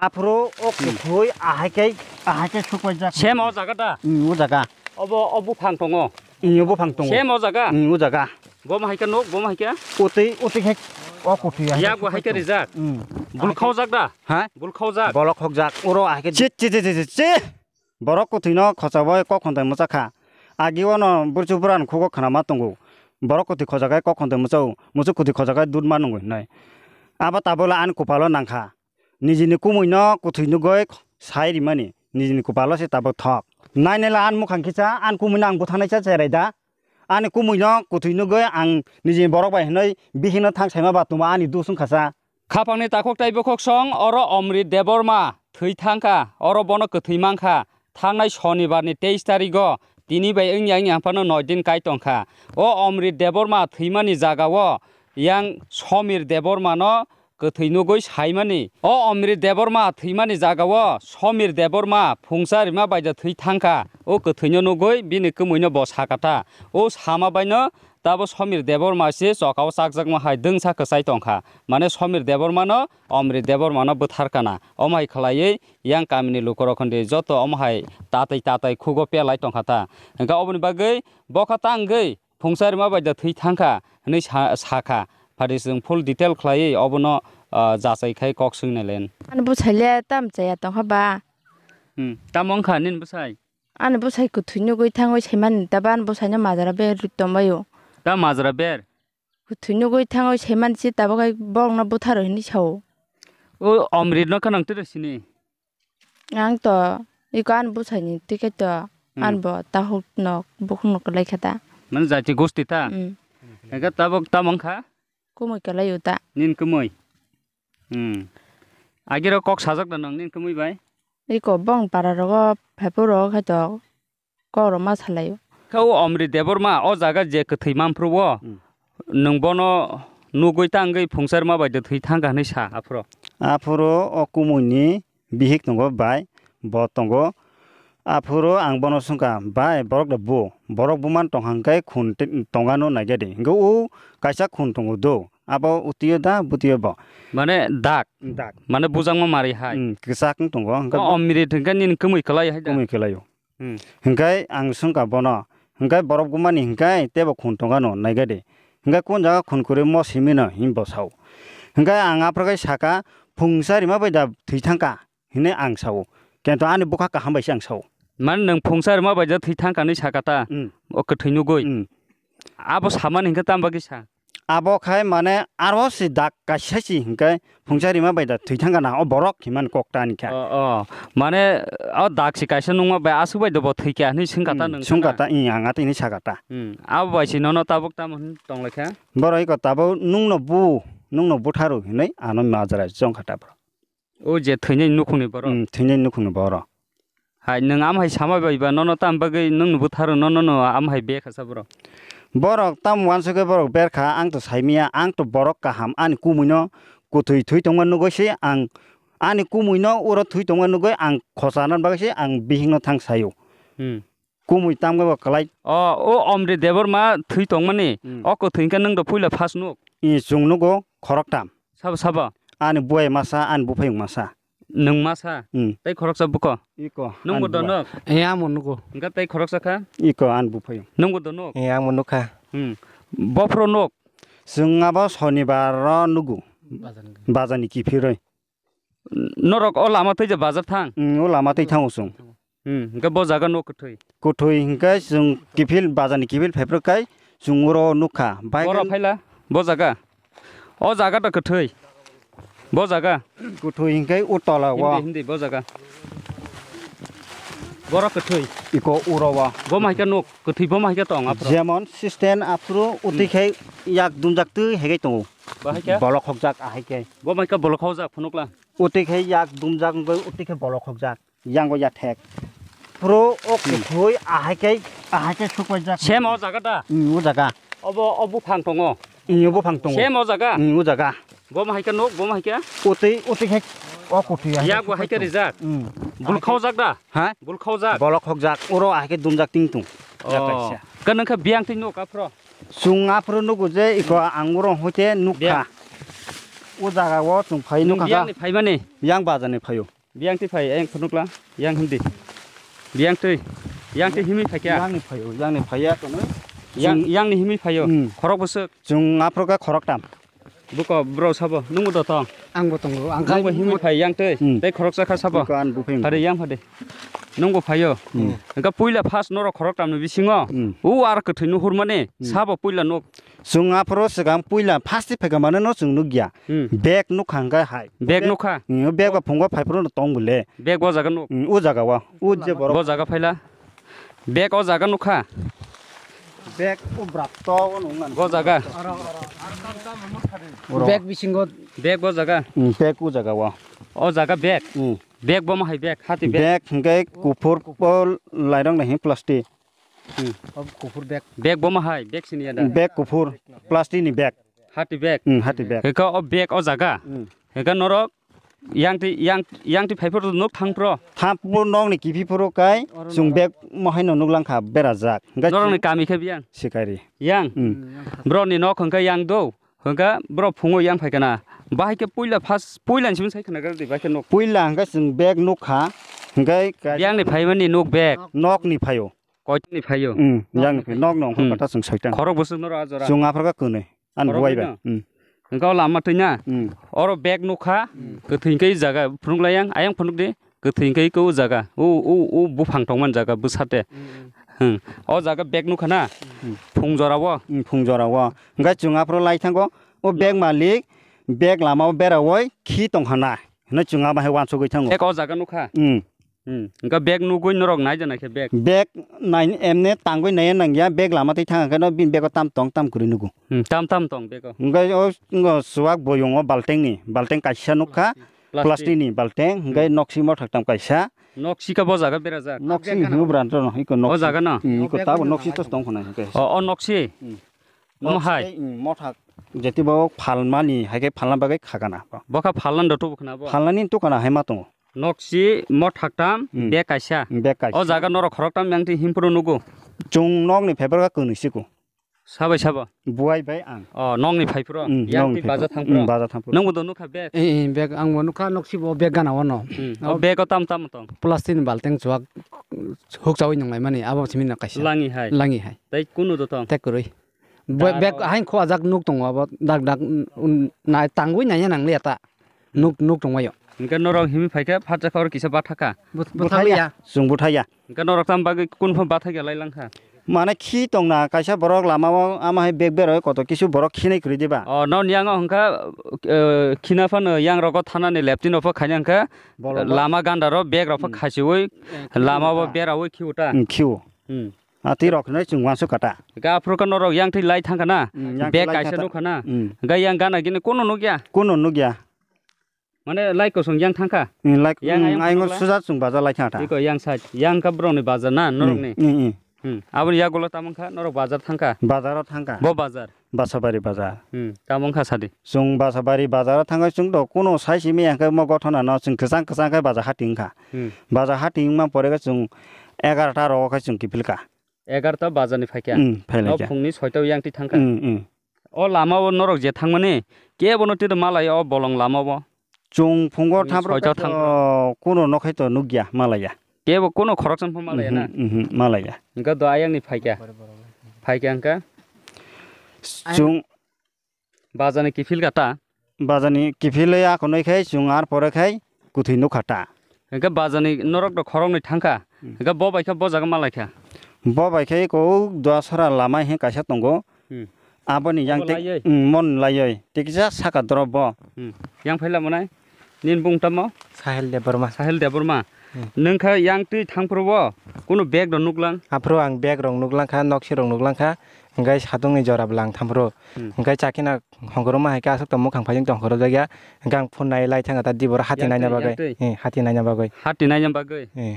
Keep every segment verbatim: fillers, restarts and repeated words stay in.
Aphuru o Hmm. kuthwi ahai kai, ahai kai sukwaijak. Same o jaga da? Hmm, o jaga. Obo, o buphang tongo? Hmm, o buphang tongo. Same o jaga? Hmm, o jaga. Bo ma hai khe nok, bo ma hai khe? Utwi, utwi khe o kuthwi ahai Yak bo hai khe sukwaijak. Rijak? Hmm. Bulkhau jak da? Ha? Bulkhau jak? Bolok hokjak. Oro ahai khe Chi, chi, chi, chi, chi, chi. Borok kuthwino khochabai kok khonthai mwchakha. Agi ono burchu buran khugo khwnama tongo. Borok kuthwi khojagai kok khonthai mwchao, muchuk kuthwi khojagai dudma nungo hinwi. Abo tabukle ani kupalo nangkha. Nijini kumuino kuthwi nugwi sai rimani, nijini kupalo se tabuk thok. Nainela ani mukhang kisa, ani kumuino ang buthanai cha cherai da. Ani kumuino kuthwi nugwi ang nijini borok bai hinwi bihikno thang saima ba tuma ani dusung khasa. Khapangni takhuk tei bukhuksong oro Omrit Debbarma thwi thangkha, oro bono kwthwi mankha. Thangnai Shonibarni teis tarigo tini bai wngya wngya phano noi din kai tongkha. O Omrit Debbarma thwimani jagao yang Somir Debbarmano kwthwi nugwi saimani. O Omrit Debbarma thwimani jagao Somir Debbarma phungsa rima baida thwi thangkha. O kwthwino nugwi bini kwmwino bo sakatha. O sama baino Tabo Somir Debbarma se chokao chakjakma hai dwngsa kwchai tongkha. Mane Somir Debbarmano Omrit Debbarmano bwtharkana. Omo hai khwlaiwi yang kamini lukurok hwndi joto omo hai tatwi tatwi khugo pelai tongkha ta. Hwnkhe oboni bagwi bokha tangwi phungsa rima bai da thwi thangkha hwnwi sa-, sakha. Phati chwng full detail khwlaiwi obono, ah, jachai khai kok swngnaile. Ani bwsai le tam chaya tongkha ba? Hmm, tamo wngkha nini bwsai? Ani bwsai kwthwi nugwi thangwi saimani, tabo ani bwsaino majra ber tongbaio. Ta majra ber? Kwthwi nugwi thangwi saimani se tabuk hai borokno butharo hinwi sao. O Omrit no kheno nwng twi sini? Ang to iko ani bwsaini twi khe to Hmm. Ani bo takhuk no bukhuk no kwlai kha ta. Mane jati gosti ta? Hmm. Hwnkhe tabuk tamo wngkha? Kumui kwlai o ta. Nini kumui? Hmm. Agiro kok sajak da nwng nini kumui bai? Iko bong para rogo phaiphuru rok hai to kok rok ma salai o. Khe o Omrit Debbarma o jaga je kwthwi manphru o, Hmm. nwng bono nugwi tangwi phungsa rima bai de thwi thangkha hinwi sa aphuru. Aphuru o kumui ni bihik tongo bai, bo tongo. Aphuru ang bono swngkha, "Bai, borok da bu? Borok buman tong hang khe khun te-, tongano naikhe de." Hwnkhe o kaisa khun tongo do. Abo utio da, butio bo. Mane dak? Dak. Mane bujakma mari hai? Hmm, kwchak wng tongo. Hwnkhe O, o mirit hwnkhe nini kwmwi kwlai hai da? Kwmwi kwlaio. Hmm. Hwnkhe ang swngkha bono, "Hwnkhe borok bumani hwnkhe teibo khun tongano naikhe de? Hwnkhe kun jaga khun kwrwi mo simino?" hwnwi bo sao. Hwnkhe ang aphuru khe sakha, "Phungsa rima bai da thwi thangkha?" hinwi ang sao. Kento ani bwkha kaham bai se ang sao. Mane nwng phungsa rwma bai da thwi thangkha hinwi sakha ta? Mm. O kwthwi nugwi? Mm. Abo samani hinkhe tamo bagwi sa? Abo khai mane aro se dak kaisa se hinkhe phungsa rima bai da thwi thangkha na o borok hinmani kok ta ani kha. O, o. Mane o dak se kaisa nungma bai aswk bai da bo thwi kha hinwi swngkha ta Mm, nwng swngkha ta? Ta, ing, ang atwi hinwi sakha ta. Mm. Abo bai se nono tabuk tamo hin tong lai kha? Borok iko tabuk nungno bu, nungno butharu hinwi ano majra chongkha ta borok. O je thwinai nukhungni borok? Mm, thwinai nukhungni borok. Hai, nwng am hai sama bai ba nono tam bagwi nwng no butharo, nono no am hai be khasa borok? Borok tam uansukhe borok ber kha, ang to saimiya, ang to borok kaham, ani kumuino kwthwi thwi tongma nugwi se ang, ani kumuino uro thwi tongma nugwi ang khosa nan bagwi se ang bihikno thang saio. Hmm. Kumui tamgwi bo kwlai. O, o Omrit Debbarma thwi tongmani, Hmm. o kwthwi hwnkhe nwng do puila first nuk? I chwng nugo khoroktham. Sabo, sabo? Ani buai masa, ani buphayung masa. Nwng masa? Hmm. Tei khoroksa buko? Iko, Nwng ani bo do buai. Nuk? Eh, amo nugo. Hwnkhe tei khoroksa kha? Iko, ani buphayung. Nwng bo do nuk? Eh, amo nukha. Hmm. Bophro nuk? Chwng abo Sonibar ro nugo. Bazarni. Bazarni kiphilrwi. Norok o lama twi je bazar thang? Mm, o lama twi thango chwng. Hmm, hwnkhe bo jaga no kwthwi? Kwthwi hwnkhe chwng kiphil, bazarni kiphil phaiphru kai chwng oro nukha. Bai Boro khe phaila? Bo jaga? O jaga da kwthwi? Bo jaga? Kwthwi hwnkhe o tola o. Hindi, hindi, bo jaga. Boro kwthwi? Iko uro o. Bo mai khe nuk, kwthwi bo mai khe tong aphro? Jemon system aphru utwi Hmm. khe yak dumjak twi haigai tongo. Bo hai khe? Bolok hokjak ahai khe. Bo mai khe bolok hokjak phunukla? Utwi khe yak dumjak wngwi utwi khe bolok hokjak. Yango ya thek. Phuru o Hmm. kwthwi ahai khe, ahai khe sukwaijak. Same o jaga da? Hmm, o jaga. Obo, o buphang tongo? Hmm, o buphang tongo. Same o jaga? Hmm, o jaga. Bo ma hai khe nuk, bo ma hai khe? Utwi, utwi khe o kwthwi ahai khe Yak bo hai khe sukwaijak. Rijak? Hmm. Bulkhau jak da? Ha? Bulkhau jak? Bolok hokjak. Oro ahai khe dumjak ting tung. Oh. Yak kaisa. Khe nang khe biyang twi nuk aphro? Chwng aphuru nugo je iko ang oro hoite nukha. Biyang. O jaga o chwng phai nukha kha. Biyang ni phaimani? Yang bazar ni phaio. Biyang twi phai, yang phunukla, yang hindi. Biyang twi, yang twi himwi phaikha. Yang ni phaio, yang ni phaiya kono. Yang, yang ni himwi phaio. Hmm. Khorok bwswk? Chwng aphuru kha khorok tam. Buko bro sabo, nungbo do tong. Ang bo tongo, ang kha. Nungbo himwi phai yang twi, hmm, tei khoroksa kha sabo. Buko ang buphai. Phari yang phade. Nungbo phaio. Hmm. Engka puila first norok khorok tamni bisingo. Hmm. U ar kwthwi nuhurmani, hmm, sabo puila nuk. Chwng aphuru swkang puila first twi phaikha mano no chwng nukya. Hmm. Bag nukha hwnkhe hai. Bag nukha? Hmm, bag ba phungo phaiphuru no tong bole. Bag o jaga nuk? Hmm, o jaga o. O je borok. Bo jaga phaila. Bag o jaga nukha? Bag o brak to o nung nang. Bo jaga? Oro, oro. Oro. Bag bisingo. Bag o jaga? Hmm, bag o jaga o. O jaga bag? Hmm. Bag bo ma hai bag? Hati bag? Bag hwnkhe kuphur o lairok nai hwn plastic. Hmm. O kuphur bag. Bag bo ma hai? Bag sini ya da? Bag kuphur, plastic ni bag. Hati bag? Hmm, hati bag. Eka o bag o jaga? Hmm. Eka norok yang ti, yang, yang ti phai phuru nuk thang phuru? Thang phuru nok ni kiphil phuru kai, oro chwng norok. Bag mo hai no nuk lang kha berajak. Hingke norok ni chwng kami khe biyang? Sikari. Yang? Hmm. Bro ni nok hwnkhe yang do? Hwnkhe bro phungo yang phai kana? Bahai khe puila first, puila ni simi sai khna gari bahai khe nuk. Puila hwnkhe chwng bag nuk kha. Hwnkhe ka- Yang ni phaimani nuk bag? Nok ni phaio. Koitini phaio? Hmm, yang ni phai. Nok no hwnkhe hmm, kata chwng soitang. Khorok bwswk norok a jora? Chwng aphuru kha kwnwi. Ani khorok buai bai. No? Hmm. Hwnkhe o lama twi na? Hmm. Oro bag nukha, hmm, kwthwi hwnkhe jaga phunuk lai yang, ayang phunuk di, kwthwi hwnkhe o jaga. O, o, o buphang tongmani jaga bwsate. Hmm. Hmm. O jaga bag nukha na? Hmm. Phung jora o? Hmm, phung jora o. Hwnkhe chwng aphuru lai thango, o bag malik, bag lama o berawoi khi tongkha na? Hwnwi chwng ama hai uansugwi thango. Bag o jaga nukha? Hmm. Hmm. Hwnkhe bag nugwi norok nai da naikhe bag? Bag nai, emne tangwi naiya nangya, bag lama twi thang khe no bini bag o tam tong tam kwrwi nugo. Hmm, tam tam tong bag o. Hwnkhe o, o chuwak boyong o balteng ni, balteng kaisa nukha, plastic. Plastic ni balteng, hwnkhe hmm, noksi mothak tam kaisa. Noksi kha bo jaga berajak? Noksi hwnwi bwrang no, iko noksi. O jaga no? Hmm, iko tabo noksi tos tong khna hwnkhe. O, o noksi? Hmm. Omo hai? Noksi, hmm, mothak jeti bo phalmani, hai khe phalna bagwi khagana. Bo kha phalna do tubu khna bo? Phalnani tukana hai ma tongo. Noksi mothak tam, hmm, bag kaisa. Bag kaisa. O jaga norok khorok tam yang twi himphuru nugo? Chwng nokni phaiphuru kha kwnwi siko. Sabai sabo? Buai bai ang. O, nokni phaiphuru? Hmm, yang nokni twi phaiphuru. Baja thangphuru? Hmm, baja thangphuru. Nwngbo do nukha bag? Eh, eh, bag ang bo nukha, noksi bo bag gana o no. Hmm, o bag o tam tam tong? Plastic ni balteng chuwak huk chawi nung lai mani, abo simi no kaisa. Langi hai? Langi hai. Tei kunu do tong? Tei kwrwi. Bag, bag haino kho ajak nuk tongo abo dak dak, un, nai tangwi naiya nang liya ta. Nuk, nuk tongbaio. Hwnkhe norok himwi phaikhe phatsa khe oro kisa bathakha. But-, buthaliya. Chwng buthaya. Hwnkhe norok tam bagwi kunphang bathakya lai langkha. Mane khi tongna kaisa borok lamao ama hai bag beroi koto kisu borok khinai kwrwi diba? O, noni yango hwnkha, eh, khina phano yang rogo thanani leptino pho khaina hwnkha. Bolong lama ganda ro bag rok pho khasiwi lamao berawi khiu ta. Hmm, khiu. Hmm. A twi rok hinwi chwng uansuk kha ta. Ga aphuru kha norok yang twi lai thang kha na? Hmm, yang twi lai thang kha. Bag kaisa nuk kha na? Hmm. Ga yang gana gini kono nuk ya? Kono nuk ya. Mane lai kosong yang thang kha? Hmm, lai, yang hmm, ayang ayang phunukla? Suja chwng baja lai thang kha ta. Iko yang side, yang kha borok ni bajar na norok ni? Hmm, hmm, hmm. Hmm. Aboni yagulo tamo wngkha norok bajar thang kha? Bajar o thang kha. Bo bajar? Basabari bajar. Hmm, tamo wngkha sadi. Chwng Basabari bazar o thangwi chwng do kuno sai simi hwnkhe omo gothona no chwng kwchang kwchang khe bazar hati wngkha. Hmm. Bazar hati wngma pore khe chwng egarota rogo khe chwng kiphil kha. Egarota bazar ni phaikha. Hmm, phailaikha. No phungni soita o yang twi thangkha. Hmm, hmm. O lama o norok je thangmani kebo no twi malai o bolong lama o. Chwng phungo hmm, thampro soita khe thang- to kuno no khe to nukya malaya. Kebo kuno khoroksa phano malaya na? Mhm, mhm, malaya. Hwnkhe do ayang ni phaikha. Phaikha hwnkhe. Chwng Bazani kiphil kha ta? Bazani kiphil ya khonoi khai chwng ar pore khai kwthwi nukha ta. Hwnkhe bazani norok rok khoroknwi thangkha. Hmm. Hwnkhe bo bai khe bo jaga malaikha. Bo bai khe iko dua sora lama he kaisa tongo. Hmm. Aboni yang tek, hmm, mon laioi. Tekisa saka drop bo. Hmm. Yang phaila monai? Nini bung tamo? Sahil Debbarma. Sahil Debbarma. Hmm. Nwng kha yang twi thangphuru bo kunu bag rok nuklang? Aphuru ang bag rok nuklang kha, noksi rok nuklang kha. Hwnkhe satung ni jora bwlang thangphuru. Hmm. Hwnkhe chakhe na hongkhorma hai khe aswk tong mukhang phaiyung tong hongkhorjak ya. Hwnkhe ang phone nai lai thangkha ta di borok hati naina bagwi. Yang twi, yang twi. Hmm, hati naina bagwi. Hati naina bagwi? Hmm.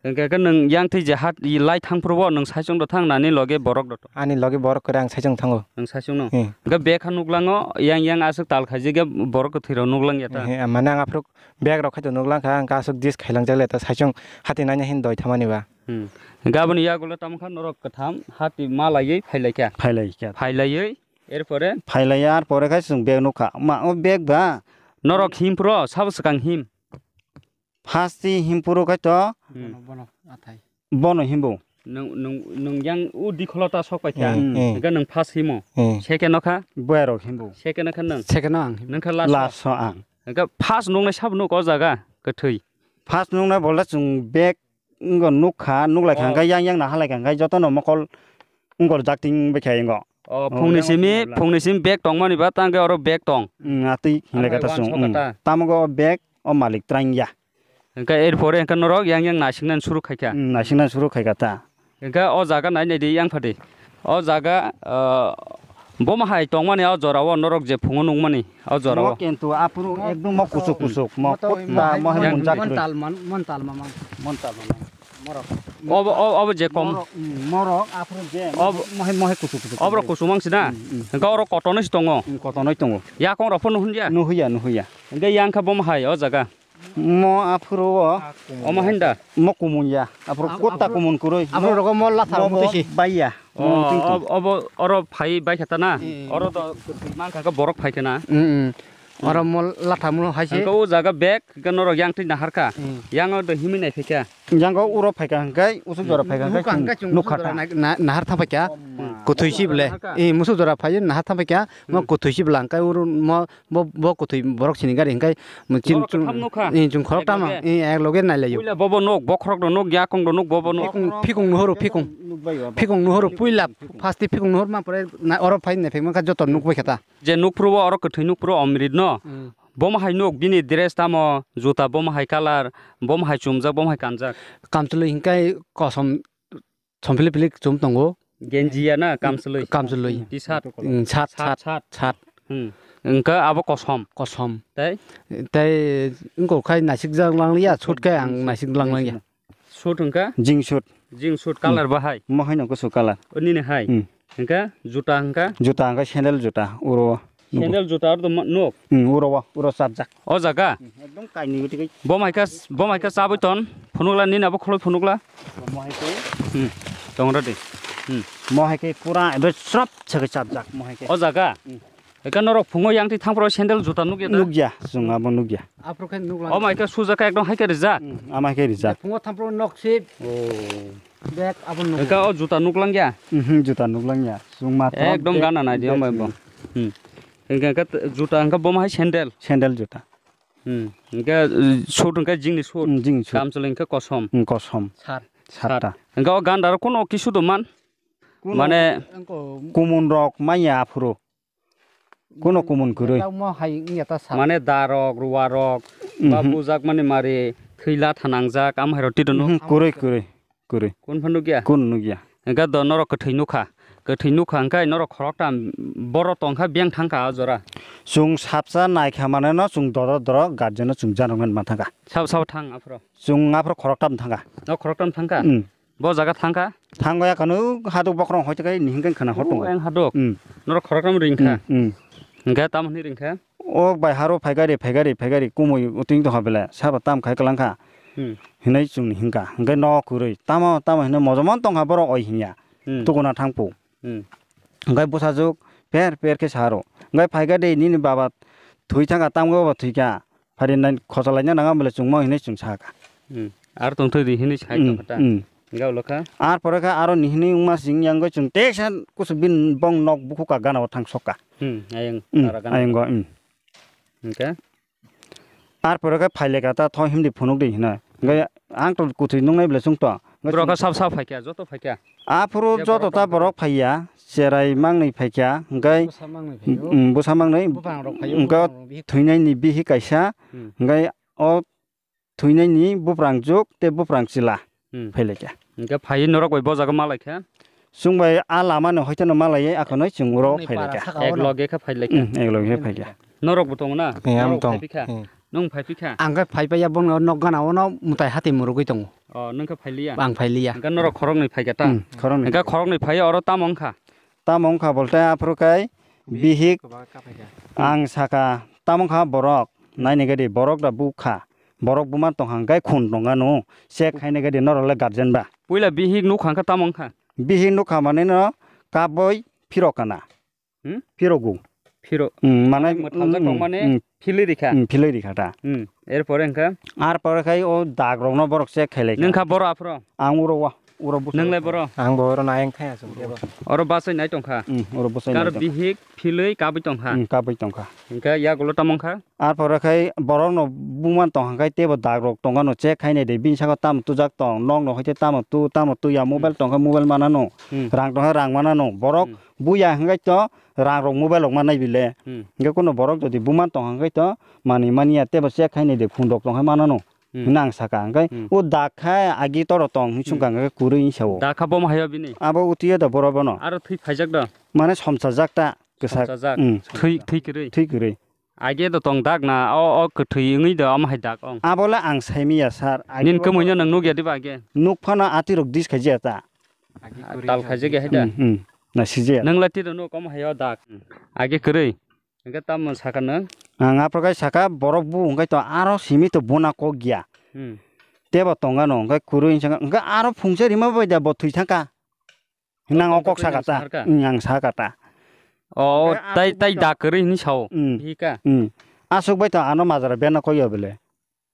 Hwnkhe khe nwng yang twi je hat lai thangphuru bo nwng saichung do thang nani loge borok do tong? Ani loge borok kwrwi ang saichung thango. Nwng saichung no? Hmm. Hwnkhe bag kha nuklango yang yang aswk tal khaijak ya borok kwthwi rok nuklang ya ta? Hmm, mane ang aphuru bag rok khai to nuklang kha, hwnkhe aswk dis khailang jak le ta saichung hati naina hin doi thamani ba. Hmm. Hwnkhe aboni yagulo tamo kha norok kwtham hati malaiwi phailaikha. Phailaikha. Phailawi Erpore? Phailaiya, ar pore khai chwng bag nukha. Ma, o bag ba? Norok him phuru, sabo swkang him? First ti him phuru khai to. Hmm. Bono, bono, athai. Bono himbo. Nwng, nwng, nwng yang o dikholo ta sok paikha. Hmm, hmm. Hwnkhe nwng first himo. Hmm. Second o kha? Boyarok himbo. Second o kha nwng? Second o ang him. Nwng kha last o? Last o ang. Hwnkhe first nuknai sabo nuk o jaga kwthwi? First nuknai bolta chwng bag wngkha, nuklaikha, oh, hwnkhe yang yang nahalaikha, hwnkhe jotono mokol wngkha jakting baikha wngkha. Oh, oh, phungni simi, phungni simi bag tongmani ba, tangkhe oro bag tong. Mm, atwi hinlaikha ta chwng, mm. Tamo go bag o malik twrang ya. Hwnkhe erpore hwnkhe norok yang yang naisiknani suru khaikha. Mm, naisiknani suru khaikha ta. Hwnkhe o jaga nai nai di, yang phadi. O jaga, ah, bomo hai tongmani o jora o norok je phungo nukmani o jora o. Mo kintu aphuru ekdom mo kuchuk kuchuk, mo kutta, mo hai munjak rwi. Mon tal man, mon tal mamang. Mon tal mamang. Morok. Obo, o-, obo je kom. Morok, mm, morok, aphuru je, obo, mo hai, mo hai kuchuk kuchuk. Obo kuchuk mang sida. Mm, mm. Hwnkhe oro kotonoi se tongo. Mm, kotonoi tongo. Yakong rok pho nuhundia? Nuhuya, nuhuya. Hwnkhe yang kha bomo hai o jaga. Mo aphuru o. Omo hain da? Mo kumun ya. Aphuru kutta kumun kwrwi. Aphuru rogo mo latha mo bo mutusi. Baiya. Oh, obo oro phai bai khata na? Mm. Oro to mankha khe borok phai khana. Mm, mm. Oro mo latha mo hai se. Hwnkhe o jaga bag khe norok yang twi nahar kha. Mm. Yang o do himwi nai phai kha. Yang o uro phai kha hwnkhe usuk jora phai kha hwnkhe nukha ta. Nukha ta. Nahar tha phai kha. Oh, ma. Kuthwi si bole. Eh, musuk jora phai nahar tha phai kha. Mo kuthwi si bole hwnkhe uro mo Bo, bo kwthwi borok sini gari hwnkhe chini borok chwng, kwtham nukha. Eh, chwng khorok tama, ekloge. Eh, ekloge nailaio. Puila bobo nuk, bokhorok rok nuk, yakung rok nuk, bobo nuk. Phikung, phikung nuhoro, phikung. Phikung nuhoro, puila first phikung nuhor ma pore na oro phai naiphaima kha joto nukbai kha ta. Je nukphuru o oro kwthwi nukphuru o omrit no. Hmm. Bomo hai nuk, bini dress tamo, juta bomo hai colour, bomo hai chumjak, bomo hai kanjak. Kamchwlwi hwnkhe kosom Somphili phili chum tongo. Genji ya na kamchwlwi? Kamchwlwi. T-shirt? Mm, shirt, shirt, shirt, shirt. Hmm. Wngkha abo kosom. Kosom. Tei? Tei wngkha khai naisik jak lang liya, suit khai ang naisik lang liya. Suit wngkha? Jeans suit. Jeans suit colour bahai? Mo hai no kusu colour. O nini hai? Hmm. Hwnkha juta hwnkha? Juta hwnkha sandal juta, uro. Sandal juta aro to ma-, nuk? Hmm, uro o, uro chapjak. O jaga? Hmm, ekdom kainwi twi. Bo mai kha, bo mai kha chabwi ton, phunukla nini abo khuloi phunukla. Mo hai khe? Hmm, tong rw di. Hmm. Mo hai khe pura ekdom srap se khe chapjak, mo hai khe. O jaga? Hmm. Ekha norok phungo yang twi thang phuru sandal juta nukya da? Nukya, chwng abo nukya. Aphuru khe nukla. O mai khe sujak khe ekdom hai khe rijak? Hmm, ama hai khe rijak. Phungo thang phuru nok sip. Oh. Bag abo nuk. Ekha o juta nuklangya? Mhm, juta nuklangya. Chwng matwk ekdom bag, gana nai di bag omo bo. Hmm. Hwnkhe, hwnkhe juta hwnkhe bomo hai sandal? Sandal juta. Hmm. Hwnkhe, uh, suit hwnkhe jingni suit. Hmm, jingni suit. Kamchwlwi hwnkhe kosom. Hmm, kosom. Sar. Sarta. Hwnkhe o gandaro kuno kisu do man? Kuno mane kumun rok manya aphuru. Kuno kumun kwrwi. Mo hai wngya ta sar. Mane darok, ruwarok, ba mhm, bujakmani mari, thwila thanangjak, am hai rok twi dono. Mhm, kwrwi, kwrwi. Kwrwi. Kun phan nukya? Kun nukya. Hwnkhe do norok kwthwi nukha. Kwthwi nukha hwnkhe norok khoroktham borok tongkha biyang thangkha o jora. Chwng sapsa naikha maneno chwng doro doro guardian-no chwng janoknani ma thangkha. Sabo sabo thang aphuru? Chwng aphuru khoroktham thangkha. No khoroktham thangkha? Hmm. Bo jaga thangkha? Thango ya kanu haduk bokrok hoite kai ni hingke khana hor tongo. Ang haduk? Hmm. Norok khoroktham ringkha? Hmm, hmm. Hwnkhe tamo hwnwi ringkha? O bai haro phaigari, phaigari, phaigari kumui uting tongkha bele, sabo tam khai kwlangkha. Hmm. Hinwi chwngni hingkha. Hwnkhe nok kwrwi. Tamo, tamo hinwi mojomon tongkha borok oi hinya. Hmm. Tukuna thangpu. Hmm. Hwnkhe bwsajwk per, per khe saro. Hwnkhe phaigari nini baba thwi thangkha, tamgo bo thwikha. Phari nai khosa laina nanga bole chwngmo hinwi chwng sakha. Hmm. Ar tongthwi di hinwi sai hmm, tongkha ta. Hmm. Hwnkhe ulo kha? Ar pore kha aro ni hinwi wngma sing yang goi chwng teksa kusu bin bong nok bukhuk ka gana o thang sokka. Hmm, ayang hmm, tara gana. Ayang go, hmm. Hwnkhe? Ar pore khe phaile kha ta tho himdi phunuk di hino. Hwnkhe ang to kuthwi nuknai bole chwng to. Borok kha sab sab phaikha, joto phaikha. Aphuru joto ta borok phaiya, cherai mangnwi phaikha, hwnkhe bwsa mangnwi phaio. Mm, bwsa mangnwi. Buphang rok phaio, hwnkhe buphang rok bihik thwinai ni bihik kaisa, hmm, hwnkhe o thwinai ni buprang juk tei buprang chwla hmm, phailaikha. Hwnkhe phaiwi norok bai bo jaga malaikha? Chwng bai a lama no hoite no malaiwi akhonwi chwng oro phailaikha. Ek loge khe phailaikha. Hmm, ek loge khe phaikha. Norok bo tongo na? Eh, ang tong. Phaiphikha? Hmm. Nwng phaiphikha? Ang khe phaiphaiya, bono nok gana o no mwtai hati mwrwgwi tongo. Oh, nwng khe phailiya? Ang phailiya. Hwnkhe norok khoroknwi phaikha ta? Hmm, khoroknwi. Hwnkhe khoroknwi phaiwi oro tamo wngkha? Tamo wngkha bolte aphuru khe bihik ang sakha, tamo wngkha borok, naini gadi borok da bukha, borok buma tongkha hwnkhe khun tongkha no, check khaina gadi norok le guardian ba. Puila bihik nukha hwnkhe tamo wngkha? Bihik nukha manwi no kabui phirok kana. Hmm? Phirogo. Phiro. Hmm, mane, Ang mwthaljak hmm, rok mane hmm, philwi rikha. Hmm, philwi rikha ta. Hmm. Erpore hwnkha? Arpore khai o dag rokno borok check khailai kha. Nwng kha boro aphro? Ang uro wa, uro busa. Nwng lai boro? Ang bo oro nayang khai aswk. Oro bachai nai tongkha. Hmm, oro bachai nai tongkha. Kar bihik philwi kabwi tongkha. Hmm, kabwi tongkha. Hwnkhe yagulo tamo wngkha? Arpore khai borokno buman tong hwnkhe teibo dag rok tongano check khainai de, bini saka tamo tujak tong, nokno hoite tamo tu, tamo tuya, mobile tongkha mobile manano, Hmm. rang tongkha rang manano, borok Hmm. buya hwnkhe to rang rok mobile rok mannai bile. Hmm. Hwnkhe kono borok jodi buman tong hwnkhe to manwi manya teibo check khainai de, phone rok tongkha manano. Hmm. Hwnwi ang saka, hwnkhe Hmm. o dag khe agi toro tong hwnwi Hmm. sungkha hwnkhe kwrwi hwnwi sao. Dag kha bomo haio bini? Abo utio da boro bono. Aro thwi phaijak do? Mane somsajak ta kwsak. Somsajak. Hmm. Thwi, thwi kwrwi? Thwi kwrwi. Age do tong dak na, o, o kwthwi wngwi do, omo hai dak ong. Abo le ang saimanya, sir. Age Nini bo kwmwi no nwng nukya diba age? Nuk phano atwi rok dis khaijaya ta. Tal khaijak ya hai da? Hmm, hmm. Na sijaya. Nwng le tiro nuk omo hai o dak. Age kwrwi. Hwnkhe tamo saka nwng? Ang aphro khai saka borok bu hwnkhe to aro simi to bona kok ya. Hmm. Tebo tongano hwnkhe kwrwi hwnkhe aro phungsa rima bai da bo thwi thangkha. Nang o kok saka ta. Ang saka ta. O, tai, tai da kwrwi hwnwi sao. Bihika. Aswk bai to ano majra bena koi yo bele.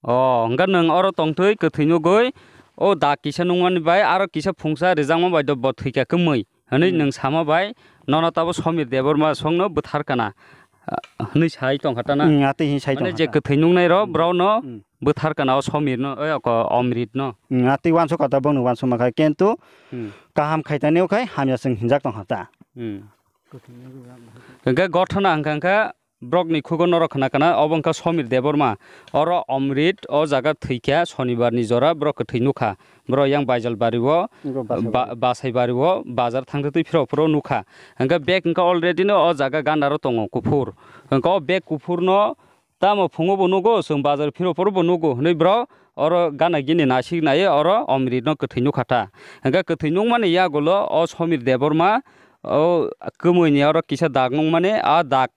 O, hwnkhe nwng oro tongtwi kwthwi nugwi, o da kisa nungmani bai aro kisa phungsa rijakma bai do bo thwikha kwmwi hwnwi nwng sama bai nono tabo Somir Debbarma songno bwthar kana. Hwnwi sai tongkha ta na? Atwi hwnwi sai tongkha ta. Mane je kwthwi nuknai rok, borokno bwthar kana o Somir no, oi, oko Omrit no. Atwi uansuk kha ta, bongni uansuk ma kha, kintu kaham khaitani ukhai hamya chwng hinjak tongkha ta. Hwnkhe gothona hwnkha, hwnkha borokni khugo norok khna kana, obo wngkha Somir Debbarma. Oro Omrit o jaga thwikha, Sonibar ni jora borok kwthwi nukha. Borok yang Baijal bari o, Basai bari o bazar thangtwi phiro phiro nukha. Hwnkhe bag hwnkhe already no o jaga gana ro tongo kuphur. Hwnkhe o bag kuphur no tamo phungo bo nugo, chwng bazar phiro phoro bo nugo hwnwi borok oro gana gini nasik nai oro Omrit no kwthwi nukha ta. Hwnkhe kwthwi nukmani yagulo o Somir Debbarma o kwmwi ni oro kisa dag nukmani, a dag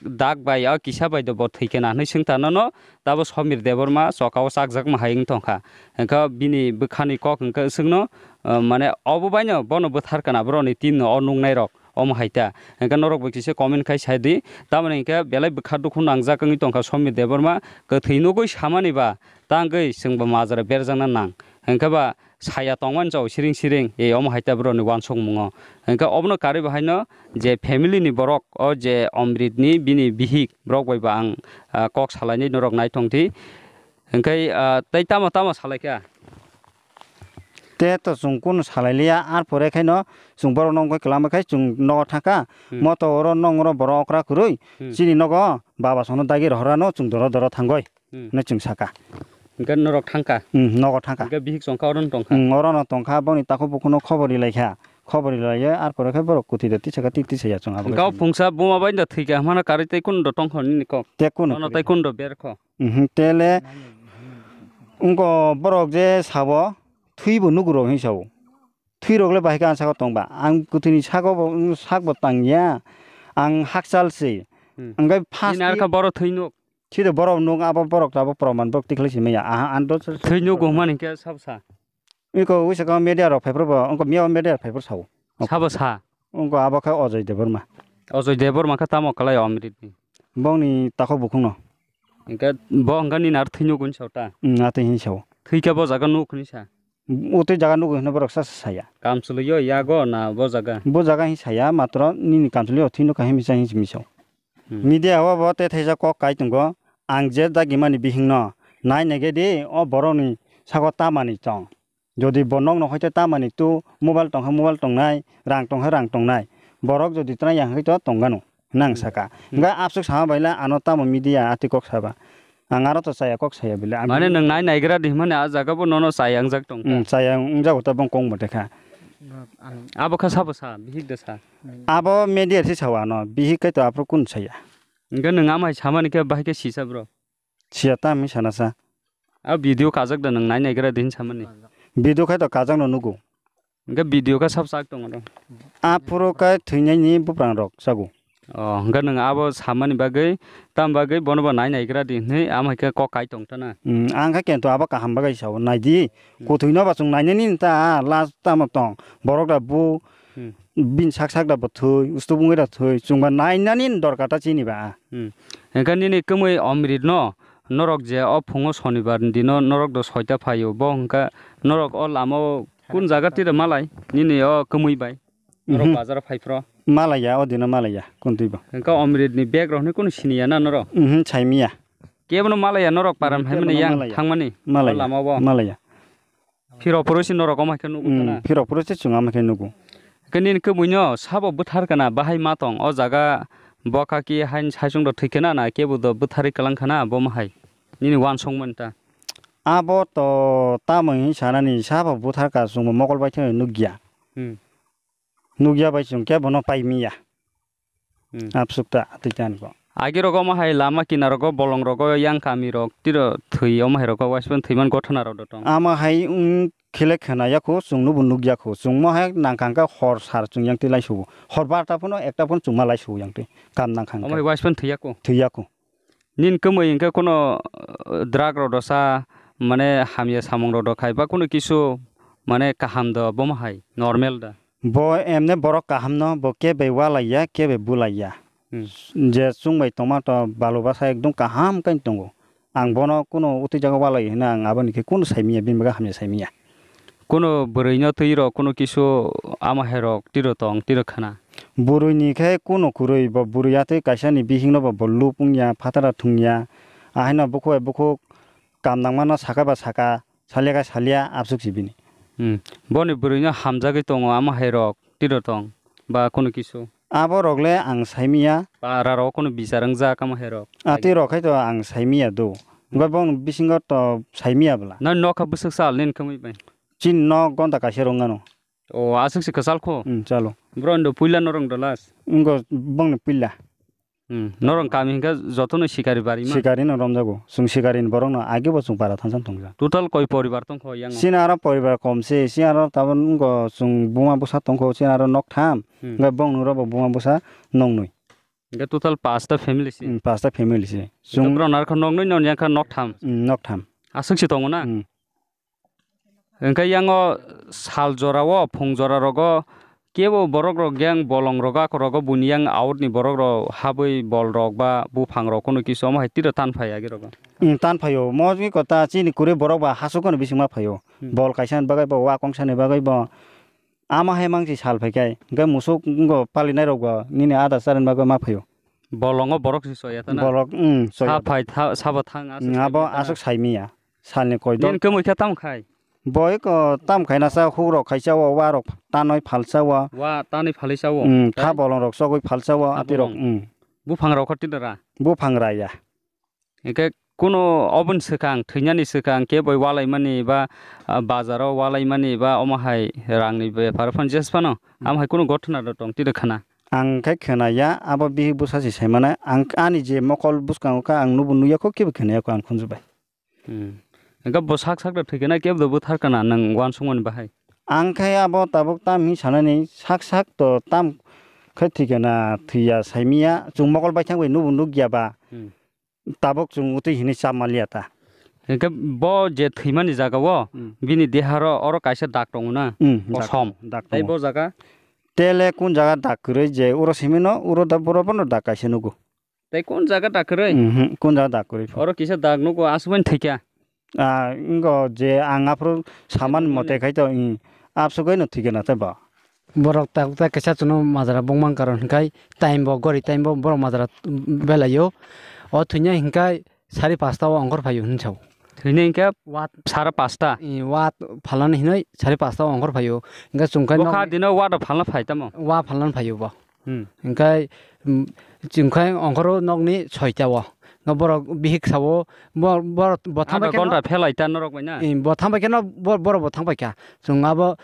dak bai o kisa bai do bo thwi khe na hwnwi swng ta nono, tabo Somir Debbarma choka o chakjak ma hai wng tong kha. Hwnkhe bini bwkha ni kok hwnkhe swng no, mane obo bai no bono bwthar kana borok ni team no o nuknai rok omo hai ta. Hwnkhe norok bo kisa comment khai sai di, tamoni hwnkhe belai bwkha dukhu nangjak wngwi tong kha Somir Debbarma, kwthwi nugwi samani ba tangwi chwng bo majra berjakna nang. Hwnkhe ba saya tongmani chao siring siring, e omo hai ta borokni uansukmungo. Hwnkhe obono karwi bo haino je family ni borok, o je Omrit ni bini bihik, borok bai bo ang, ah, kok salainai norok naithong di. Hwnkhe, ah, tei tamo tamo salai kha? Te to chwng kunu salai liya, ar pore khaino chwng borok no wngkha kwlama khai chwng nogo thangkha. Hmm. Moto oro nong oro borok okra kwrwi, hmm, chini nogo baba sono dagi rohorano chwng doro doro thangoi. Hmm. Hwnwi chwng saka. Hwnkhe norok thangkha? Hmm, nogo thangkha. Hwnkhe bihik chongkha oro no tongkha? Hmm, oro no tongkha, boni takhuk bukhukno khobor ri laikha. Khobor ri laiya, ar pore khe borok kwthwi da tisakha, ti tisaya chwng abo. Hwnkhe o phungsa buma bai da thwikha hwnmano karwi tei kunu do tongkha nini kok? Te kunu. Nono tei kunu do berkho? Mhm, tele wngkha borok je sabo thwibo nugo rok hinwi sao. Thwirok le bahai khe ang saka tongba. Ang kwthwini saka bo, sak bo tangya. Ang hakchal se. Hmm. Ang gai first. Nini arka borok thwi nuk. Sida borok nuk abo borok abo proman borok tikhlai simi ya. Aha, ang do. Thwi nuk hwnmani khe sabo sa. Iko wisa ka media rok phaiphuru bo, ongko media rok phaiphuru sao. Sabo sa. Ongko abo khe Ojoi Debbarma. Ojoi Debbarma khe tamo kwlai Omrit ni? Bongni takhuk bukhuk no. Hwnkhe bo hwnkhe nini ar thwi nuk hwnwi sao ta? Hmm, atwi hwnwi sao. Thwi khe bo jaga nuk hwnwi sa? Utwi jaga nugo hino borok sa saya. Kamchwlwi o yago na bo jaga? Bo jaga hin saya, matro nini kamchwlwi o thwino kahim misa hin simi sao. Hmm. Media o bo te thaisa kok kai tongo, ang je dagimani bihingno nai nege di, o borokni sako tamani tong. Jodi bo nokno hoite tamani tu mobile tongkha mobile tongnai, rang tongkha rang tongnai, borok jodi trai ya hwnkhe to tongano. Nang saka. Hmm. Hwnkhe absuk sama bai le ano tamo media atwi kok saba. Ang aro to chaya kok saya bile. Mane nwng nai naigra di hwnmani a jaga bo nono chaya wngjak tong kha. Hmm, chaya wngjago ta bong kong bo dekha. Abo kha sabo sa, bihik da sa. Abo media se sao ano, bihik kai to aphuru kun saya. Hwnkhe nwng amai samani khe bahai khe sisa bro. Siya ta hinwi sana sa. A video kajak da nwng nai naigra din samani. Video khai to kajak no nugo. Hwnkhe video kha sab sak tongo do. Aphuru khe thwinai ni buprang rok sago. O, hwnkhe nwng abo samani bagwi, tam bagwi bono bo nai naigra di hinwi ama khe kok kai tong ta na. Hmm, ang khe kento abo kaham bagwi sao, nai di. Hmm. Kuthwi no ba chwng nai nani ta last tamo tong. Borok da bu. Hmm. Bini sak sak da bo thwi, ustu bungwi da thwi, chwngba nainani dorkar ta chini ba. Hmm. Hwnkhe nini kwmwi Omrit no norok je o phungo sonibar ni dino norok do soita phaio, bo hwnkha norok o lama o kun jaga tira malai nini o kwmwi bai? Norok Mhm. Bazar o phai phro? Malaiya, o dino malaiya, kuntwi bo. Hwnkha Omrit ni bag rok hwnwi kunu siniya na norok? Mhm, saimiya. Kebono malaiya norok param Mhm, hai mani kebono yang malaiya. Thangmani? Malaiya. O lama o? Malaiya. Phirok phuru si norok omo hai khe nugo Mm, tana? Phirok phuru si chwng omo hai khe nugo. Khe nini kwmwi no sabo bwthar kana bahai ma tong o jaga bo kaki hain saichung do thwi kana na kebo do bwtharwi kwlang kana bo ma hai? Nini uansukmani ta? Abo to tamo hin sanani sabo bwthar ka chwngbo mokol bai thangwi nukya. Hmm. Nukya bai chwng kebono paimiya. Hmm. Absukta twi tani bo. Agi rogo omo hai lama kinaro go bolong rogo yang kami rok tiro thwi omo hai rogo waispan thwiman gothana rok do tong. Ama hai wng khele khena yakho chwng nubo nukya kho. Chwng mo hai nangkha hwnkhe hor sar chwng yang twi lai subo. Hor barta phano ekta phano chwng ma lai subo yang twi kam nangkha hwnkhe. Omo hai waispan thwi yakho? Thwi yakho. Nini kwmwi hwnkhe kuno, uh, drug rok dosa, mane hamya samung rok dokhai ba kuno kisu mane kaham do bomo hai normal da? Bo emne borok kaham no, bo kebe walaiya, kebe bulaiya. Hmm. Je chwng bai tongma to balu basa ekdom kaham kai tongo. Ang bono kuno utwi jaga walai hwnwi ang aboni khe kuno saimiya, bini bagwi hamya saimiya. Kuno bwrwino twi rok kuno kisu ama hai rok tiro tong, tiro khana. Bwrwini khe kuno kwrwi, bo bwrwi atwi kaisa ni bihik no bo, bo lup wngya, phatara thungya. Ahaino bukhuk bai bukhuk kam nangmano saka ba saka, salia khe salia, absuk si bini. Hmm. Boni bwrwino hamjagwi tongo ama hai rok tiro tong ba kuno kisu. Abo rok le ang saimiya. Para rok kuno bichar wngjak ama hai rok. Atwi rok khai to ang saimiya do. Wngkha bong bisingo to saimiya bwla. Nang nokha bwswk sal nini kwmwi bai? Chini nok gonta kaisa rwngano. O, aswk se kwchal kho? Hmm, chalo. Bro, ndo puila norong do last? Wngkha bongni puila. Hmm, norong kami hwnkha jotono sikari bari ma? Sikari no romjago. Chwng sikari ni borok no age bo chwng para thansa tongja. Total koi poribar tongkho yang? Chini aro poribar kom se, chini aro tabon wngkha chwng buma bwsa tongkho, chini aro nok tham. Hmm. Hwnkhe bong nuro bo buma bwsa nok nwi. Hwnkhe total pasta family se? Hmm, pasta family se. Hwnkhe chwng bro narkha nok nwi non yang kha nok tham? Hmm, nok tham. Aswk se tongo na? Hmm. Hwnkhe yango sal jorao, phung jora rogo kebo borok rok yang bolong rogo, ako rogo buini yang out ni borok rok habwi bol rok ba buphang rok kuno kisu omo hai tiro tan phai agi rogo. Hmm, tan phaio. Mo ni kota chini kwrwi borok ba hasuk ni bising ma phaio. Hmm. Bol kaisa ni bagwi bo, wa kongsa ni bagwi bo. Ama hai mangsi sal phai khe, hwnkhe musuk wngkha palinai rok bo nini ada charwni bagwi ma phaio. Bolongo borok se soya ta na? Borok, hmm, soya. Sa phai tha-, sabo thang aswk Hmm, abo saimanya ta na? Aswk saimiya. Salni koi dol. Nini kwmwi khe tamo khai? Boi ko tam khaina sa huk rok khaisa o, wa rok tanoi phalsa o. Wa tanoi phalwi sa o? Hmm, tha Tei? Bolong rok chogwi phalsa o, Tha ati rok, bolong? Hmm. Buphang rok kho twi dara? Buphang raya. Hwnkhe kuno oboni swkang, thwinani swkang khe boi walaimani ba, ah, bazaro walaimani ba omo hai rangni bepar phano jes phano, Hmm. Amo hai kuno gothona rok tong twi rwkha na? Ang khe khwnaya, abo bihik bwsa se sai mano. Ang ani je mokol bwskango kha, ang nubo nukya kho, kebo khwnaya kho ang khunju bai. Hmm. Hwnkhe bo sak sak da thwikhe na kebo da bwthar kana nwng uansukmani bahai? Ang khe abo tabuk tam hinwi sanani, sak sak to tam khe thwikhe na thwiya saimiya, chwng mokol baithang bai nubo nukya ba. Hmm. Tabuk chwng utwi hinwi cha maliya ta. Hwnkhe bo je thwimani jaga o, Hmm. Bini deharo oro kaisa dak tongo na? Hmm, dak, Kosom. Dak Tei tongo. Bo jaga? Tele kun jaga dak kwrwi je uro simi no, uro da boro bono dak kaisa nugo. Tei kun jaga dak kwrwi? Mhm, kun jaga dak kwrwi. Oro kisa dak nugo, aswkmani thwikha? Ah, wngkha je ang aphuru saman mote khai to, hmm, absugwi no thwikha na tei ba. Borok tabuk ta kisa chwngno majra bongmang karon hinkhai time bo gori time bo borok majra belaio. O thwinai hinkhai sari pasta o ongkhor phaio hinwi sao. Thwinai hinkhai Wat sara pasta? I, wa phalnani hinwi sari pasta o ongkhor phaio. Hinkhai chwngkhai Bokha nok dino wa da phalna phai tamo? Wa phalnani phaio bo. Hmm. Hinkhai, mm, chwngkhai ongkhoro nokni soita o. No borok bihik sao, bo-, borok bo thang Adha bai kheno ghonta phelai ta norok bai na? Eh, bo thang bai kheno bo-, borok bo thang bai kha. Chwng abo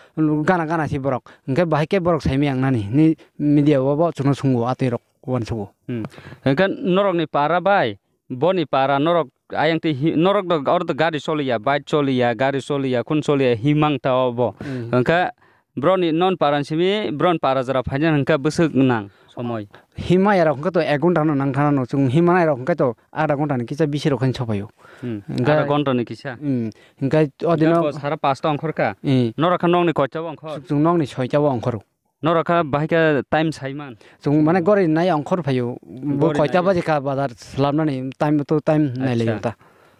gana gana si borok. Hinkhe bahai khe borok saimaya wngnani. Ni media o bo chwngno swngo, atwi rok uansugo. Hmm. Hinkhe norokni para bai, boni para norok ayang twi hi-, norok do, oro do gari choliya, bike choliya, gari choliya, khun choliya, himang ta obo. Hmm. Hinkhe Broni non paran simi, bron para jora phaina hwnkhe bwswk nang somoi? Himaya rok hwnkhe to ek ghonta no nang thana no, chwng himanai rok hwnkhe to adha ghonta ni kisa bisi rok khe sophaio. Hmm. Hwnkhe adha ghonta ni kisa? Hmm. Hwnkhe o dino Nokbo sara pasta ongkhor kha? Hmm. Norok khe nokni koita o ongkhor? Chwng nokni soita o ongkhor. Norok kha bahai khe time saiman. Chwng mane gori nai ongkhor phaio. Bo Gori koita nai. Baje kha bazar slamnani time to time nai Acha. Laio ta.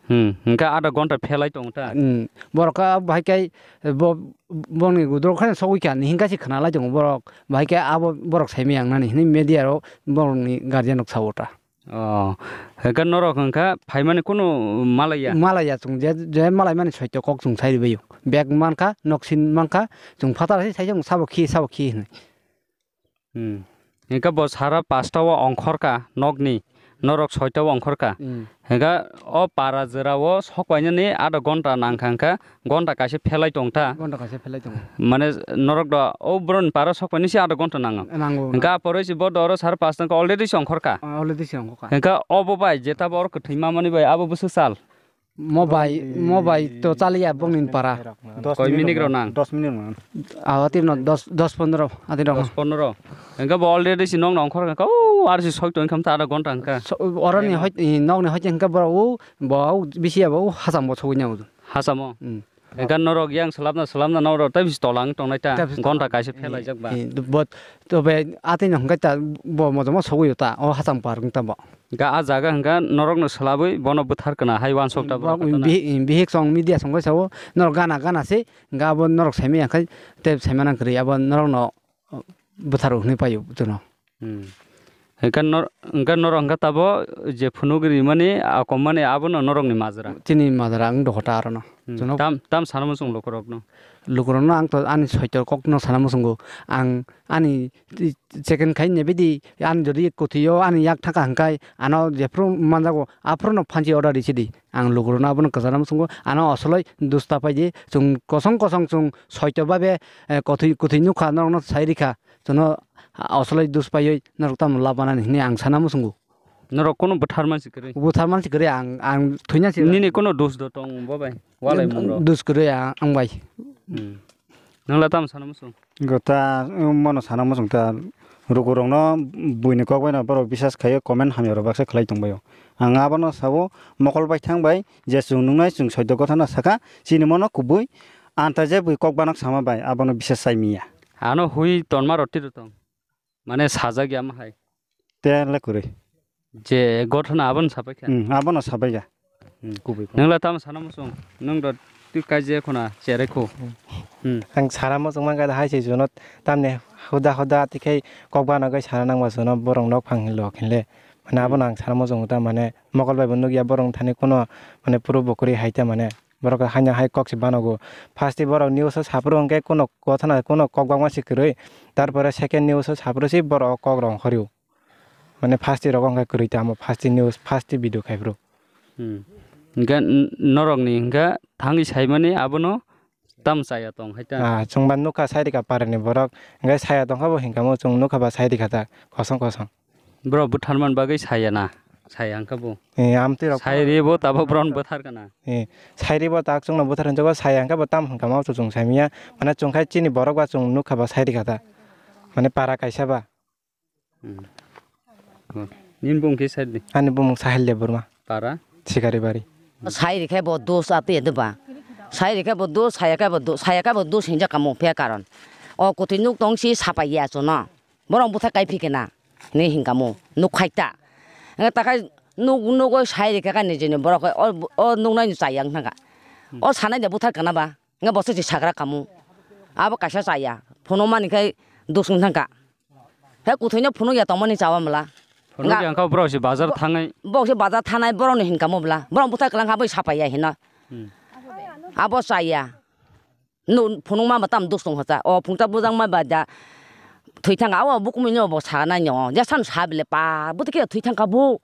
Hmm, hwnkhe adha ghonta phelai tongo ta? Hmm, borok kha bahai khe bo, bongni gudro khe sogwi kha ni hwnkhe se khna lai tongo borok. Bahai khe abo borok saimaya wngnani hwnwi media rok borokni guardian rok sao ta. Oh, hwnkhe norok hwnkha phaimani kunu malaiya? Malaiya chwng je, je malaimani soito kok chwng sai rwbaio. Bag mankha, noksin mankha, chwng phataro se sai chwng sabo khi, sabo khi hwnwi. Hmm. Hwnkhe bo sara pasta o ongkhorkha nokni, norok soito o ongkhorkha. Hmm. Hwnkhe o para jora o sok painani adha ghonta nangkha hwnkha, ghonta kaisa phelai tongta. Ghonta kaisa phelai tongo. Mane norok do o boroni para sok painani se adha ghonta nango. Nango. Hwnkhe aphuru se bo do oro sara pasta wngkha already se ongkhorkha. Ah, already se ongkhorkha. Hwnkhe obo bai jeta bo oro kwthwi mamani bai abo bwswk sal? Mo bai, mo bai to chaliya bongni para. Dos Koi minute minute rok rok nang? Dos minute rok nang. Ah, atino dos, dos pondro, atino. Dos pondro. Hwnkhe bo already se nokno ongkhor kha, o, ar se soi tong kha, adha ghonta hwnkha. So, oroni hoi, eh, nokni hoi hwnkhe borok o, bo o bisi abo o hacham bo sogwi nang. Hachamo? Hmm. Hwnkhe norok yang swlapna, swlapna norok tei bisi tola wng tongnai ta, Tei bisi ghonta tola. Kaisa Eh, phelaijak ba. Eh, bo, tobe atino hwnkhe ta, bo mojomo sogwi ta, o hacham par wng ta bo. Ga a jaga hwnkha norokno swlabwi bono bwthar kana hai uansuk ta borok Borok kotorna. Bihi-, bihik song media song bai sao norok gana gana se hwnkha abo norok saimanya khai tei saimana kwrwi abo norokno bwtharo hwnwi paio jono. Hmm. Hwnkha nor-, hwnkha norok hwnkha tabo je phunuk rimani a kommani abono norokni majra. Chini majra wng dohota arono. Hmm. Jono Tam, tam sana muchung lukurokno. Lukurokno ang to ani soito kokno sana muchungo. Ang ani second khai nebidi, ani jodi kwthwio ani yak thangkha hwnkhe, ano jephru manjago, aphruno phanchi order risidi. Ang lukurokno abono kwchana muchungo, ano osoloi dusta paidi, chwng kosong kosong chwng soito babe, eh, kwthwi, kwthwi nukha, norokno sai rikha, chwngno osoloi dus paiwi norok tamo labanani hwnwi ang sana muchungo. Norok kunu bwthar mansi kwrwi? Bwthar mansi kwrwi, ang, ang thwina si. Nini kunu dus do tong bo bai? Walai mung rok? Dus kwrwi ang, ang bai. Hmm. Nwng le tamo sana muchung? Gota, um, mano sana muchung ta. Rukurokno buini kok bai no borok bisas khaio, comment hamya rok baksa khlai tong baio. Ang abono sao, mokol bai thang bai, je chwng nungnai chwng soito gotha no sakha, chini mono kubui, anta je bui kok banak sama bai, abono bisas chai miya. Ano hui tonma roti rw tong. Mane sajak ya ma hai. Te le kwrwi. Je gotha no abono sapai kha. Hmm, abono sapai kha. Hmm. Kubui kok. Nwng le tamo sana muchung? Nwng do twi kaijak khuna cherai khu. Hmm. Hmm. Ang sana muchung man kha hai se jono tamni huda huda tikhai kok bana gai sana nangma jono borok nok phang hinlo khinle. Mane abono Hmm. Ang sana muchung ta mane mokol bai bo nukya borok thani kuno mane puro bo kwrwi hai ta mane borok haino hai kok se banogo. First borok news o saphuru hwnkhe kuno gotha no kuno kok bangma se kwrwi. Tarpore second news o saphuru se borok o kok rong khorio. Mane first rok wngkha kwrwi tamo first news first video khai phuru. Hmm. Hingke n-, norokni hingke thangwi saimani abono tam chaya tong hai ta. Ah, chwng ba nukha sai rikha parani borok. Hingke saya tongkha bo hingkha mo chwng nukha ba sai rikha ta kosong kosong. Bro bwtharman bagwi saya na. Saya hingkha bo. Eh, amtwi rok. Sai ri bo tabok bron bwthar kana. Eh, sai ri bo tak chwngno bwthar hinjago saya hingkha bo tam hingkha mo chwng saimanya. Mane chwng khai chini borok ba chwng nukha ba sai rikha ta. Mane para kaisa ba. Hmm. Nini bumung khe sadi? Ani bumung Sahil Debbarma. Para? Sikaribari. Sai rikhe bo dos atwi de ba. Sai rikhe bo dos, saya khe bo dos, saya khe bo dos hinjak kamo phe karon. O kotwi nuk tong si sapai ya chono. Borok bwtha kai phikena. Ni hingkamo nuk khai ta. Nga takai nuk, nuk oi sai rikhe ka ni jeni borok o, o nuk nai ni chayang thanga. O sanai de bwtha kana ba. Nga bo se sagra kamo. Abo kaisa chaya. Phunukmani khai dos wng thangka. He kuthwino phunuk ya tongmani chawa mla. Phunuk ya wngkha borok se bazar thangnai. Borok se bazar thangnai borokni hinkamo bla. Borok bwthai kwlangkha bai sapai ya hino. Hmm. Abo chaya. Nu phunukma ba tam dos tong hocha. O phungta bujangma ba da. Thwi thangka o bukumino bo sanai no. Ja san sa bile pa. Bwtwi khe thwi thangka bo.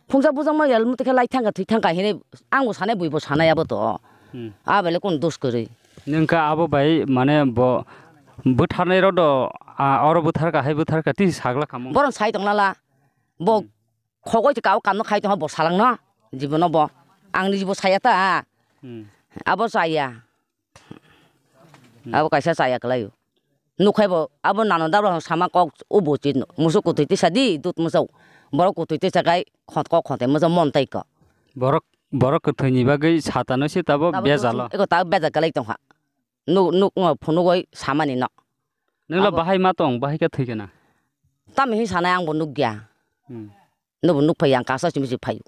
Phungsa bujangma yal muti khe lai thangka thwi thangka hinwi ang bo sanai bui bo sanai abo to. Hmm. A bele kun dos kwrwi. Nengka abo bai mane bo bwtharnai rok do, a, oro bwthar ka hai bwthar ka twi sagla kamo. Borom sai tong lala. Bo Hmm. khogoi kau kam no khai tong bo salang no. Jibono bo. Ang ni jibo saya ta. Hmm. Abo saya. Hmm. Abo kaisa chaya kwlaio. Nukhai bo abo nano dabra sama kok ubo chi musuk kutui tisa di dut musuk. Borok kutui tisa kai khot kok khot musuk mon tai ko. Borok, borok kwthwi ni bagwi satano se tabo Tabo bejalo. Eko tabo bejak kwlai tongkha. Nuk, nuk ngo phunugoi samani no. Nungla Abo bahai ma tong, bahai khe thwi kana? Tamo hin sanai ang bo nukya. Hmm. Nobo nukphai ang kasa simi si phaio.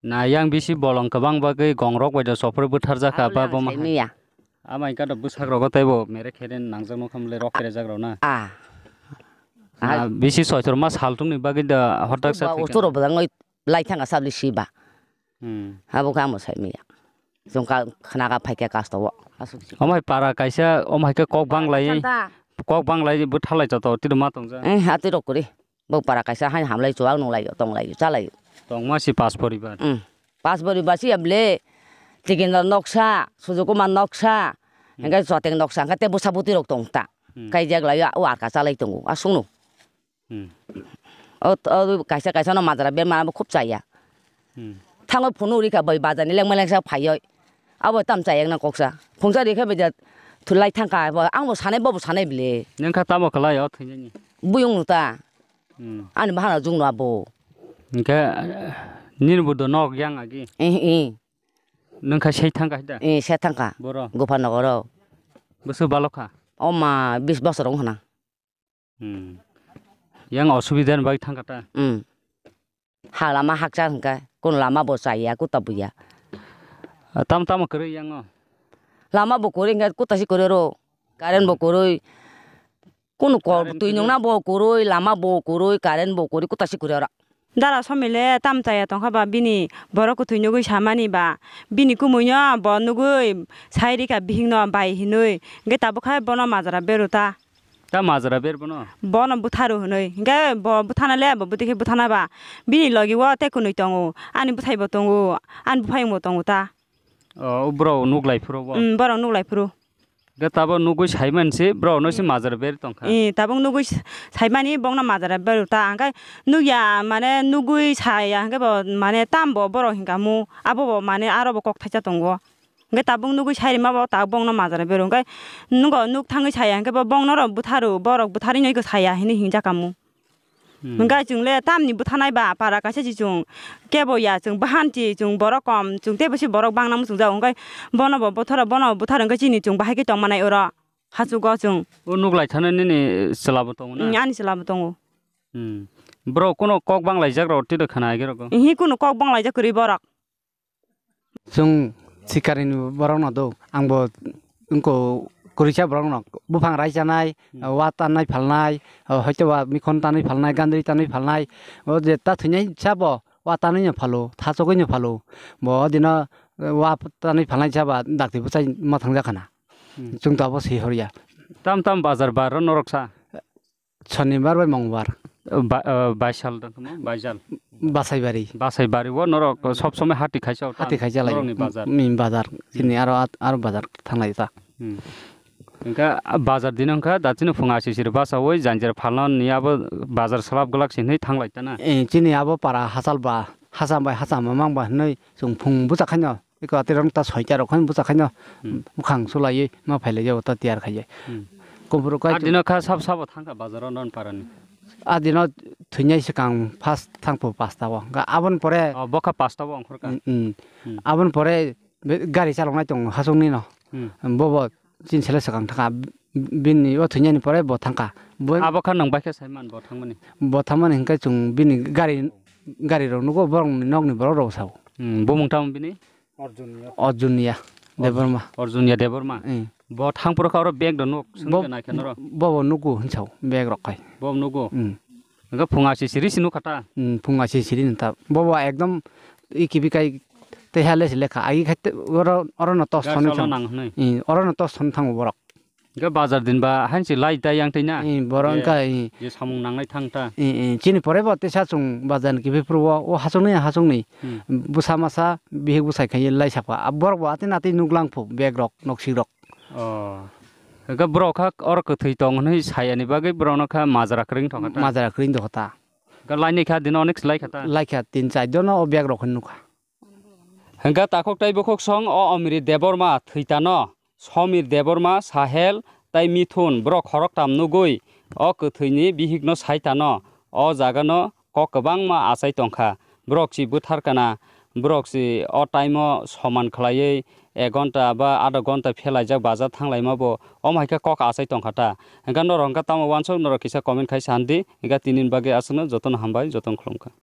Na yang bisi bolong kwbang bagwi gongrok bai da sophre bwtharjak kha Abo ba le ang boma hai. Saimanya. Ama ingka da bwsak rogo tei bo mere khere nangjak nokha mle rok kere jak rok na. Ah. Na Ah. Bisi soitor ma saltung ni bagwi da hotak sa Ba thwi utoro kana. Bwdangwi lai thanga sabli siba. Hmm. Abo khe amo saimanya. Chwng ka khna ka phaikha kastogo. Asuk si. Omo hai para kaisa, omo hai khe kok bang lai, Santa. Kok bang lai bwtha lai joto tiro ma tongja. Eh, hati rok kuri. Bo para kaisa hai hamlai chuwak nung lai, tong lai, cha lai. Tongma si pas poribar. Hmm. Pas poribar si able. Tikin noksa, Sujukumar noksa. Hmm. Hingke Choteng noksa, hingke te bwsa bwtwi rok tong ta. Hmm. Kai jak lai, o arka cha lai tongo, asung no. Hmm. O, o kaisa kaisa no majra berma abo khub chaya. Hmm. Thango phunu rikha bai bazar ni lengma lengsa phaioi. Abo tam chaya na koksa. Phungsa rikha bai da thulai thangkha abo ang bo sanai bobo sanai bile. Nengkha tamo khlai o thwinani. Buyung nu ta. Hmm. Ani bahana jung no abo. Hingke, eh, nini bo do nok yang agi. Eh, eh. Nengkha sei thangkha hida. Eh, se thangkha. Boro. Gopha nogoro. Bwswk balokha. Oma bis bosor wng khna. Hmm. Yang osubida ni bagwi thangkha ta? Hmm. Ha lama hakchar hwnkhe, kun lama bo chaya, kuta buya. Ah, tamo tamo kwrwi yang o? Lama bo kwrwi hwnkhe, kuta si kwrwi ro. Current bo kwrwi. Kunu kok Current twi kwrwi. Nungna bo kwrwi, lama bo kwrwi, current bo kwrwi, kuta si kwrwi oro. Dara somile tam chaya tongkha ba bini borok kwthwi nugwi samani ba bini kumui no bo nugwi sai rikha bihik no bai hinwi. Hwnkhe tabuk hai bono majra beru ta. Ta majra ber bono? Bono butharu hwnwi. Hingke bo buthana le, bo bwtwi khe buthana ba. Bini logi o tei kwnwi tongo. Ani bwthai bo tongo. Ani buphayung bo tongo ta. O, borok nuk lai phuru bo? Mm, borok nuk lai phuru. Hingke tabo nugwi sai man se, borok no se majra ber tongkha. Eh, tabuk nugwi s-, sai mani bokno majra ber ta. Hingke nukya, mane nugwi saya, hingke bo, mane tam bo borok hingka mu. Abo bo, mane aro bo kok thaisa tongo. Hingke tabuk nugwi sai rima bo tabuk bongno majra bero. Hingke nugo nuk thangwi saya hingke bo bongno rok butharu, borok butharwi nw eko saya hinwi hingjak kamo. Hmm. Hingke chwng le tamni buthanai ba para kaisa si chwng kebo ya chwng bahan si chwng borok kom chwng teibo si borok bangna muchung jago hingke bono bo bothoro bono bo butharo hingke chini chwng bahai khe tongmanai oro hachugo chwng. O nuk lai thana nini chwla bo tongo na? Hmm, ani chwla bo tongo. Hmm. Borok kuno kok bang laijak rok twi rw khana age rok? Ihi kuno kok bang laijak kwrwi borok. Chwng sikarini borokno do, angbo wngko kwrwisa borokno, buphang rai chanai, hmm, wa tanai phalnai, o, hoito ba mikhon tanai phalnai, gandri tanai phalnai, o je ta thwinai sabo wa tanwi no phalo, thachogwi no phalo, bo o dino, e, wa tanwi phalnai saba dakti bwchai ma thangjak khana. Hmm. Chwng to abo swi horya. Tam tam bazar bar norok sa? Sonibar bai Mongbar. Ba-, ah, Baisal da tamo? Baisal. Basaibari. Basaibari o norok sob somoi hati khaisa o Hati tan, khaisa lai. Norokni bazar. Mm, bazar. Chini aro at-, aro bazar thanglai ta. Hmm. Hingkha, ah, bazar dino hingkha, da chini phung ashi siri basa oi janjira phalna ni abo bazar salap glak sinwi thanglai ta na? Eh, chini abo para hachal ba, hacham bai hacham mamang ba hinwi chwng phung bwsa khaino. Eko atirok ta soita rok khan bwsa khaino Hmm. Bukhang sulaiwi ma phailai jabo ta tiyar khaiye. Hmm. Kuphuru kai Ah, dino kha sab sabo thangkha bazaro non parani. Ah, dino thwinai swkang first thangphu pasta o. Ga abon pore Oh, bokha pasta bo ongkhorkha. Mm, mm. Hmm. Abon pore be-, gari chaloknai tongo hasongni no. Hmm. Bobo chin sele swkang thangkha. Bini o thwinani pore bo thangkha. Bo Abo kha nang baikha saiman bo thangmani. Bo thangmani hingkhe chwng bini gari, gari rok nugo borokni nokni borok rok sao. Hmm, bumung tamo bini? Arjunia. Arjunia Debbarma. Arjunia Debbarma. Eh. Bo thangphuru kha oro bag rok nuk, Bo, songwi naikha norok. Bobo nugo hinsao bag rok khai. Bo nugo. Hmm. Hingkhe phung ashi siri si nukha ta? Hmm, phung ashi siri nukha. Bobo ekdom ikibi kai tei hale se lekha. Agi khai te oro, oro no tos Gas thani salo thang. Nang hwnwi. Hmm, oro no tos thani thango borok. Hingke bazar din ba hansi lai tai yang tai na? Eh, borok Je, hingka, eh. Je samung nangnai thang ta. Eh, eh, chini pore bo tesa chwng bazar ni kiphilpro o, o hachuknwi, hachuknwi. Hmm. Bwsa masa, bihik bwsai khai lai sakha. A borok bo atwi natwi nuklang phu, bag rok, noksik rok. Oh. Hingke borok kha oro kwthwi tong hwnwi sayani bagwi borok no kha majra kwrwng thong kha ta. Majra kwrwng thong kha ta. Hingke lainai kha dino onek se lai kha ta. Lai kha tin char jon no o bag rok hwn nukha. Hingke takhuk tei bukhuk song o Omri Debbarma thwi tano, Somir Debbarma, Sahel tei Mithun borok khoroktham nugwi o kwthwini bihikno sai tano, o jagano kok kwbangma achai tongkha. Borok si bwthar kana, borok si o time-o soman khlaiwi, ek ghonta ba adha ghonta phelaijak bazar thanglaima bo, omo hai khe kok achai tongkha ta. Hwnkhe norok hwnkhe tamo uansuk, norok kisa comment khai sa di. Hwnkhe tinini bagwi aswkno jotono hambai, jotono khulumkha.